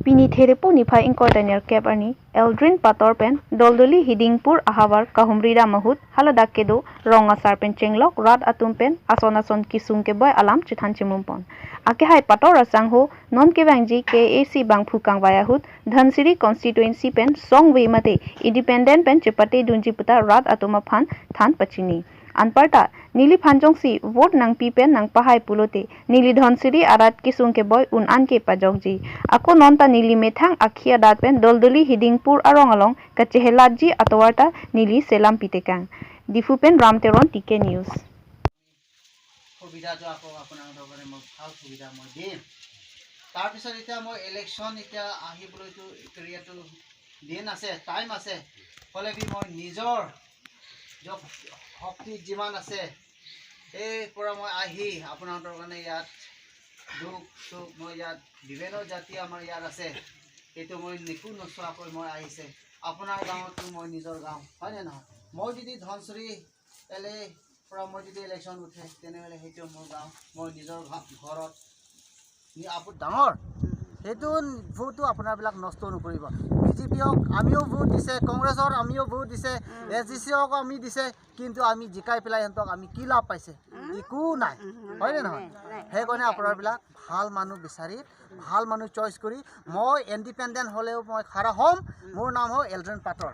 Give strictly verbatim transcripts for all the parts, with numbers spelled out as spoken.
Pini Therepo niphai ingkoi ta nerkep arni Eldrin Pator pen Doldoli Hidingpur ahavar kahumri dam ahut haladak kedo rong asar pen chenglok rat atum pen ason ason kesung keboi alam chethan chemum pon. Akehai Pator asangho non kevangji K A A C bangphu kangvai ahut Dhansiri constituency pen songve mate independent pen chepate dunji puta rat atum aphan than pachini. Anparta neliphan jongsi vote nangpi pen nangpahai pulote neli Dhansiri arat kesung keboi un-an ke pajokji. Ako non ta neli methang akhi adat pen Doldoli Hidingpur arong along kachehelatji atovar ta neli selam pitekang. Diphu pen Ram Teron, T K News. সুবিধাটো আকৌ আপোনালোকৰ কাৰণে মই ভাল সুবিধা মই দিম। তাৰপিছত এতিয়া মই ইলেকশ্যন এতিয়া আহিবলৈতো কেৰিয়াৰটো দিন আছে, টাইম আছে, হ'লে বি মই নিজৰ য-, শক্তি যিমান আছে, এই পৰা মই আহি আপোনালোকৰ কাৰণে ইয়াত দুখ সুখ মই ইয়াত বিভিন্ন জাতি আমাৰ ইয়াত আছে, এইটো মই একো নোচোৱাকৈ মই আহিছে। আপোনাৰ গাঁৱতো মই নিজৰ গাঁও, হয়নে নহয়? মই যদি ধনশিৰি এল এ পৰা মই যদি ইলেকশ্যন উঠে, তেনেহ'লে সেইটো মোৰ গাঁও, মই নিজৰ ঘ-, ঘৰত নি-, আপু-, ডাঙৰ। সেইটো ভোটটো আপোনাৰবিলাক নষ্ট নকৰিব। বি জে পি হওক, আমিও ভোট দিছে, কংগ্ৰেছৰ আমিও ভোট দিছে, এছ ডি চি হওক আমি দিছে, কিন্তু আমি জিকাই পেলাই সিহঁতক আমি কি লাভ পাইছে? একো নাই, হয়নে নহয়? সেইকাৰণে আপোনাৰবিলাক ভাল মানুহ বিচাৰি, ভাল মানুহ চইচ কৰি, মই ইণ্ডিপেণ্ডেণ্ট হ'লেও মই খাৰা হ'ম। মোৰ নাম হ'ল এলড্ৰেন পাটৰ।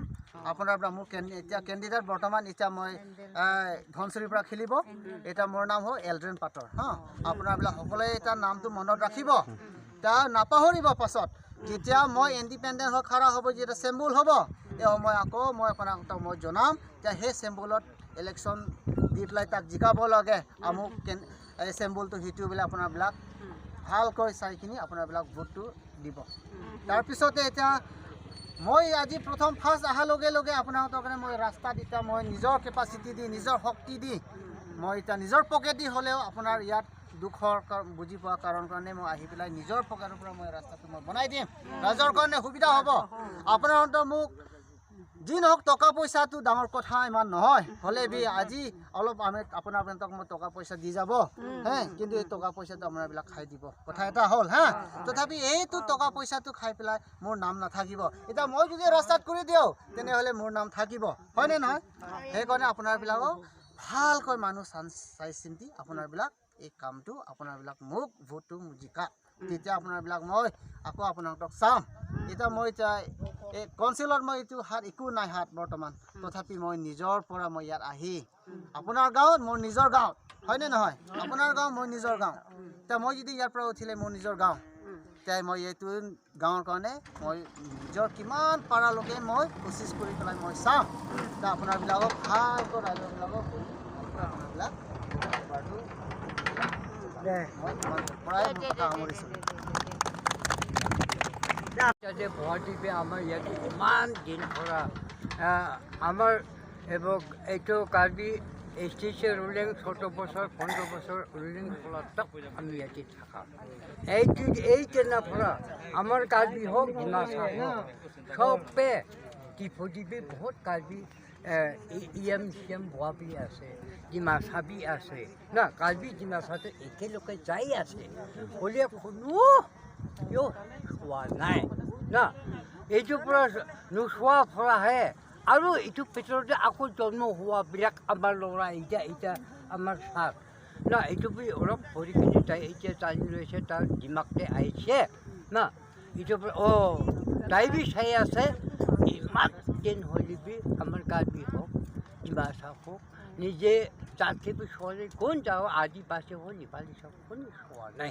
আপোনাৰবিলাক মোৰ কেন-, এতিয়া কেণ্ডিডেট বৰ্তমান এতিয়া মই, এ, ধনশিৰিৰ পৰা খেলিব। এতিয়া মোৰ নাম হ'ল এলড্ৰেন পাটৰ, হা। আপোনাৰবিলাক সকলোৱে এতিয়া নামটো মনত ৰাখিব, এতিয়া নাপাহৰিব। পাছত যেতিয়া মই ইণ্ডিপেণ্ডেণ্ট হৈ খাৰা হ'ব, যেতিয়া চেম্বুল হ'ব, এই সময় আকৌ মই আপোনাক মই জনাম। এতিয়া সেই চেম্বুলত ইলেকশ্যন দি পেলাই তাক জিকাব লাগে, আমুক কেন-, এই চেম্বুলটো সেইটো বুলি আপোনাৰবিলাক ভালকৈ চাই কিনি আপোনাৰবিলাক ভোটটো দিব। তাৰপিছতে এতিয়া মই আজি প্ৰথম ফাৰ্ষ্ট অহাৰ লগে লগে আপোনালোকৰ কাৰণে মই ৰাস্তাত এতিয়া মই নিজৰ কেপাচিটি দি, নিজৰ শক্তি দি, মই এতিয়া নিজৰ পকেট দি হ'লেও আপোনাৰ ইয়াত দুখৰ কাৰ-, বুজি পোৱা কাৰণ কাৰণে মই আহি পেলাই নিজৰ পকেটৰ পৰা মই ৰাস্তাটো মই বনাই দিম, ৰাইজৰ কাৰণে সুবিধা হ'ব। আপোনালোকে মোক যি নহওক, টকা পইচাটো ডাঙৰ কথা ইমান নহয়, হ'লে বি আজি অলপ আমি আপোনাৰ আপোনালোকক মই টকা পইচা দি যাব, হে, কিন্তু এই টকা পইচাটো আপোনাৰবিলাক খাই দিব, কথা এটা হ'ল, হা। তথাপি এইটো টকা পইচাটো খাই পেলাই মোৰ নাম নাথাকিব। এতিয়া মই যদি ৰাস্তাত কৰি দিওঁ, তেনেহ'লে মোৰ নাম থাকিব, হয়নে নহয়? সেইকাৰণে আপোনাৰবিলাকক ভালকৈ মানুহ চান-, চাই চিন্তি আপোনাৰবিলাক এই কামটো আপোনাৰবিলাক মোক ভোটটো জিকা। তেতিয়া আপোনাৰবিলাক মই আকৌ আপোনালোকক চাম। এতিয়া মই এতিয়া এই কাউন্সিলত মই এইটো হাত একো নাই হাত বৰ্তমান, তথাপি মই নিজৰ পৰা মই ইয়াত আহি আপোনাৰ গাঁৱত মোৰ নিজৰ গাঁও, হয়নে নহয়? আপোনাৰ গাঁও মোৰ নিজৰ গাঁও। এতিয়া মই যদি ইয়াৰ পৰা উঠিলে মোৰ নিজৰ গাঁও, এতিয়া মই এইটো গাঁৱৰ কাৰণে মই নিজৰ কিমান পাৰালৈকে মই কোচিছ কৰি পেলাই মই চাম। এতিয়া আপোনাৰবিলাকক ভালকৈ ৰাইজৰবিলাকক আপোনাৰবিলাক দে। মই ইমান পৰাই মোৰ কথা সামৰিছোঁ। ইয়াতে গুৱাহাটীতে আমাৰ ইয়াতে ইমান দিন পৰা, আহ, আমাৰ এবং এইটো কাৰ্বি এছ টি চি ৰুলিং চৈধ্য বছৰ, পোন্ধৰ বছৰ ৰুলিং ফলত আমি ইয়াতে থাকা। এই যে, এই যে না পৰা আমাৰ কাৰ্বি হওক, ডিমাচা হওক, সবে টিপু টিপি বহুত কাৰ্বি, এ, ই এম চি এম হোৱা বি আছে, ডিমাচা বি আছে। না, কাৰ্বি ডিমাচাটো একেলগে যাই আছে। হ'লে কোনো কিয় চোৱা নাই। না, এইটো পৰা নোচোৱা পৰাহে আৰু এইটো ভিতৰতে আকৌ জন্ম হোৱাবিলাক আমাৰ ল'ৰা, এতিয়া, এতিয়া আমাৰ ছাৰ। না, এইটো বুলি অলপ পঢ়ি কিনি তাই এতিয়া টানি লৈছে, তাৰ দিমাগতে আহিছে। না, এইটো পৰা, অ', তাই বি চাই আছে, ইমান দিন হ'লে বি আমাৰ কাৰ্বি হওক, ডিমাচা হওক, নিজে জাতি বি ছোৱালী কোন যাওঁ, আদিবাসী হওক, নেপালী হওক, কোনো চোৱা নাই।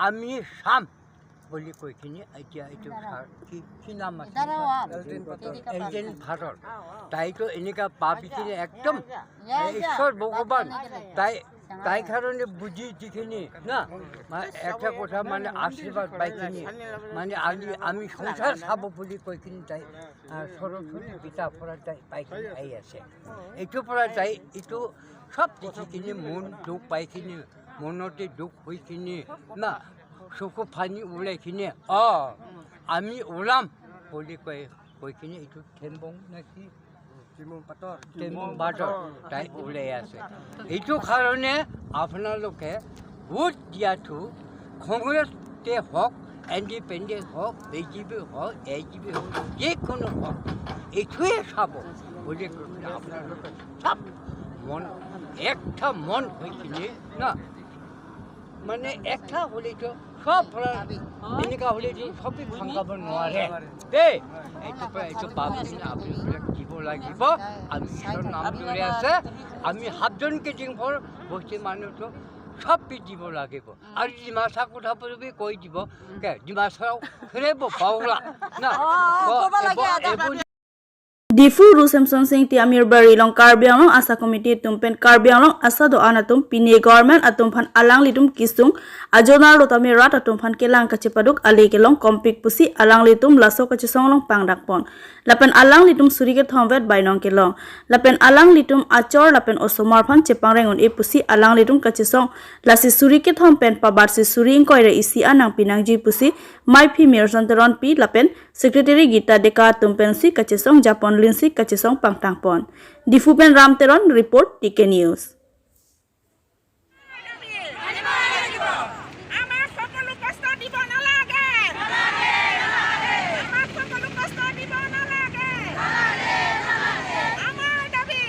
আমি চাম বুলি কৈ কিনি এতিয়া এইটো ছাৰ, কি, কি নাম আছে? এলড্ৰিন পাটৰ। তাইতো এনেকা ভাবি কিনি একদম, এ, ঈশ্বৰ ভগৱান, তাই, তাই কাৰণে বুজি যিখিনি না, মা-, এটা কথা মানে আশীৰ্বাদ পাই কিনি, মানে আমি, আমি সংসাৰ চাব বুলি কৈ কিনি তাই, আ, সৰস্বতী পিতাৰ পৰা তাই পাই কিনি আহি আছে। এইটো পৰা তাই এইটো চব দেখি কিনি মন দুখ পাই কিনি, মনতে দুখ হৈ কিনি না, চকু পানী ওলাই কিনি, অ, আমি ওলাম বুলি কৈ, কৈ কিনি এইটো থেম্বং নেকি? টিমুং পাটৰ। টিমুং পাটৰ তাই ওলাই আছে। এইটো কাৰণে আপোনালোকে ভোট দিয়াটো কংগ্ৰেছে হওক, এনডিএফবি হওক, বিজেপি হওক, এজিপি হওক, যে কোনো হওক, এইটোৱে চাব। গতিকে আপোনালোকে চব মন, একটা মন হৈ কিনে না, মানে একটা হ'লেতো সব পৰা, এনেকুৱা হ'লেতো সবেই ভাঙাব নোৱাৰে দেই। এইটো পৰা এইটো পাবলিক আপোনালোকে দিব লাগিব। আমি ঈশ্বৰৰ নাম লৈ আছে, আমি সাতজন কেইদিন ভৰ বস্তি মানুহটো চব দিব লাগিব। আৰু ডিমাচা কথা বুলি কৈ দিব, কে ডিমাচা খেলিব পাওলা না। অ, অ, ক'ব লাগে, এইবোৰ, আজাদ এইবোৰ Diphu Ru Semson Sing Ingti amirbari along Karbi Anglong ASHA Committee atum pen Karbi Anglong ASHA do-an atum pini government atum aphan alanglitum kesung ajonar lo tame rat atum aphan kelang kachepaduk ale kelong kompik pusi alanglitum laso kachesong along pangdakpon. Lapen alanglitum suri kethom vet bainong kelong. Lapen alanglitum achor lapen osomar aphan chepangreng un-e pusi alanglitum kachesong, lasi suri kethom pen pabarsi suri ingkoi ra isi an nangpinangji pusi Maiphi Mirson Teronpi lapen Secretary Gita Deka atum pensi kachesong japon, linsi kachesong pangtangpon. Diphu pen Ram Teron report, T K News. আমাৰ সকলো কষ্ট দিব নালাগে। আমাৰ সকলো কষ্ট দিব নালাগে। আমাৰ দাবী।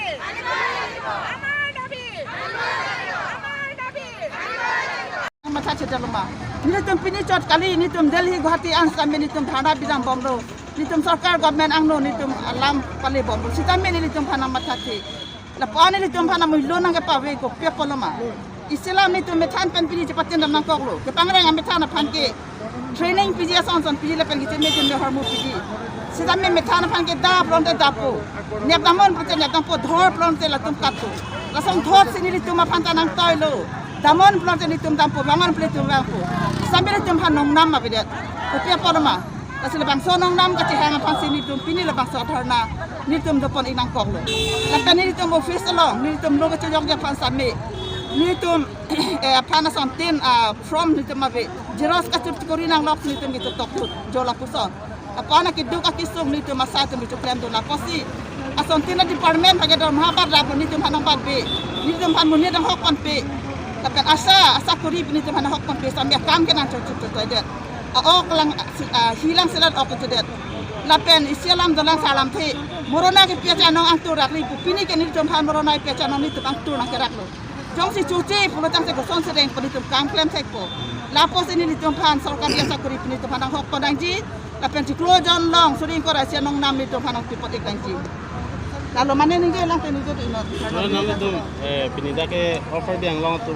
আমাৰ দাবী। আমাৰ দাবী। Matha chedaloma. Nelitum pini chot kali, nelitum Delhi, Guwahati an sitame nelitum dharna bidam bomlo. Nelitum sorkar government angno nelitum alam pale bomlo. Sitame nelitum aphan nangmathathe. Lapu-an nelitum aphan amui lo nangkepave kopi apotlo ma. Isi alam nelitum methan pen pini chepatin dam nangkoklo. Kepangreng amethan aphan ke training piji, ason son piji lapen kecheme cheme hormu piji. Sitame methan aphan ke da pulote dapo. Nep damnon pulote nep dampo, dhor pulote latum katpo. Lason thotsi nelitum aphan ta nangtoilo. Damnon pulote nelitum dampo, vangon pulote vangpo. Sitame nelitum aphan nongnam avedet. Kopi apotlo ma. Lasi labangso nongnam kachehang aphansi nelitum pini labangso adharna nelitum dopon-ik nangkoklo. Lapen nelitum office along nelitum lo kachejokji aphan sitame nelitum, eh, aphan asontin, ah, form nelitum ave, xerox kachot chikori nanglok nelitum ketoktokthut jo lapuson. Apana keduk akesung nelitum ASHA atum kechoklemdun apotsi asontin adepartment abangke dormoha bat rap nelitum aphan nangbatbe, nelitum aphan monit nanghokponpe. Lapen ASHA, ASHA kori pen nelitum aphan nanghokponpe, sitame akam ke nangchokchok chokchokdet. A-ok lang, ah, hilang selat ok kedet. Lapen isi alam dolang salamthe. Morona kepi achanong angtur rakri pu. Pini ke nelitum aphan morona kepi achanong nelitum angtur nangkeraklo. Jongsi choche pulo tangte koson sereng pen nelitum kam klemthekpo. Lapusi nelitum aphan sorkari asakori pen nelitum aphan nanghokpon nangji. Lapen chiklo jon along suri ingkoi ra isi anongnam nelitum aphan nangpipon-ik nangji. Lalo mane ningje lang pen ningje do inut. Lo nangtum, eh, pini dak ke offer biang long tu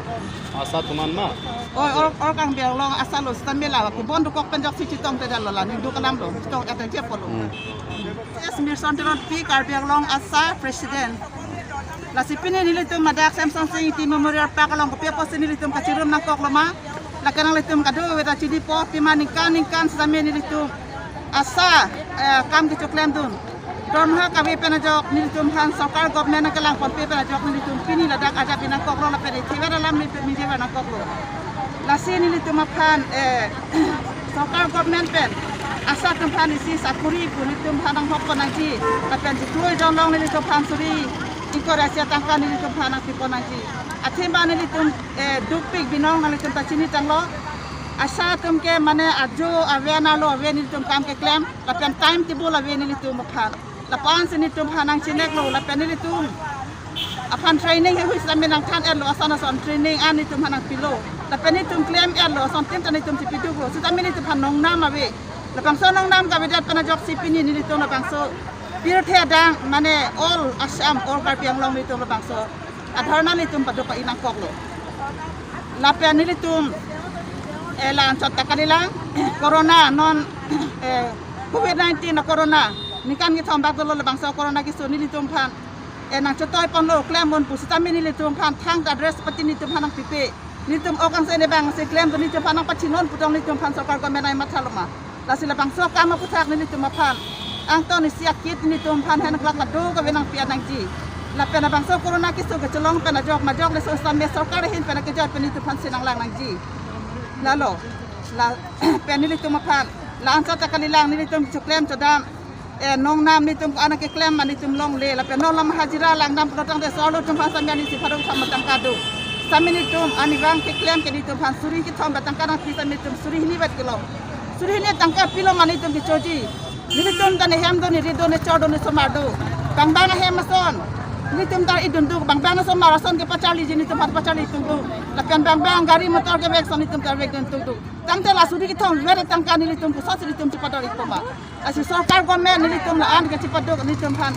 ASHA atum an ma? Oi, or, or kang biang long ASHA lo sitame la kebon dokok pen joksi chetongte dalo la, ningduk alam lo, chetong eta je polo. Hmm. Yes, Mirson Teronpi, Karbi Anglong ASHA President. Lasi pini nelitum ladak Semson Sing Ingti Memorial Park along kopi apotsi nelitum kachirum nangkoklo ma. Lake nanglitum kadokave ta chinipo, pima ningkan ningkan sitame nelitum ASHA, eh, kam kechoklemdun. Dormoha kave pen ajok nelitum aphan sorkar government nangkelangponpe pen ajok nelitum pini ladak ajap-ik nangkoklo lapen ithiver alam nelitum mije ver nangkoklo. Lasi nelitum aphan, eh, sorkar government pen ASHA atum aphan isi sakori pu nelitum aphan nanghokpon nangji. Lapen chiklo jon along nelitum aphan suri ingkoi ra isi atangka nelitum aphan nangpipon nangji. Athema nelitum, eh, dukpik binong nanglitum ta chinitanglo. ASHA atum ke mane ajo ave, nalo ave nelitum kam keklem. Lapen time table ave nelitum aphan. Lapuansi nelitum aphan nangchineklo, lapen nelitum aphan training heihui sitame nangthan-etlo, ason ason training an nelitum aphan nangpilo. Lapen nelitum klem-etlo, asontin ta nelitum chipiduklo. Sitame nelitum aphan nongnam ave. Labangso nongnam kavedet pen ajoksi pini nelitum labangso pirthe adang mane all Assam, all Karbi Anglong nelitum labangso adharna nelitum paduk-ik nangkoklo. Lapen nelitum, eh, la-anchot ta kalilang, corona non, eh, covid nineteen a-corona ningkan kethom bak dolo, labangso corona keso nelitum aphan, eh, nangchetoiponlo, klemdun pu sitame nelitum aphan thangta dress pati nelitum aphan nangpipe. Nelitum ok angse ne bang angse klemdun, nelitum aphan nangpachinon putong nelitum aphan sorkar government ai mathaloma. Lasi labangso akam aputhak nelitum aphan angton isi akit nelitum aphan henglak lado kave nangpi-et nangji. Lapen labangso corona keso kechelong pen ajok majok le sositame sorkar ahin pen akejoi pen nelitum aphansi nanglang nangji. Lalo, lapen nelitum aphan la-anchot ta kalilang, nelitum choklem chodam, eh, nongnam nelitum ko-an keklem ma nelitum longle, lapen non lam hajira langdam pulo tangte so-arlo atum aphan sitame anisi pharo kethom atangka do. Sitame nelitum arnivang keklem ke nelitum aphan suri kethom atangka nangpi, sitame nelitum suri hini vet kelong. Suri hini tangka pilo ma nelitum kechoji. Nelitum ta nehem do, neri do, nechor do, nesomar do. Bang bang ahem ason nelitum ta idun duk, bang bang asomar ason kepacharliji nelitum aphan pacharli tung duk. Lapen bang bang gari motor kevek ason nelitum ta vekdun tung duk. Tangte la suri kethom vere tangka nelitum pusat nelitum chepador-ikpo ma. Lasi sorkar government nelitum la-an ke chepaduk nelitum aphan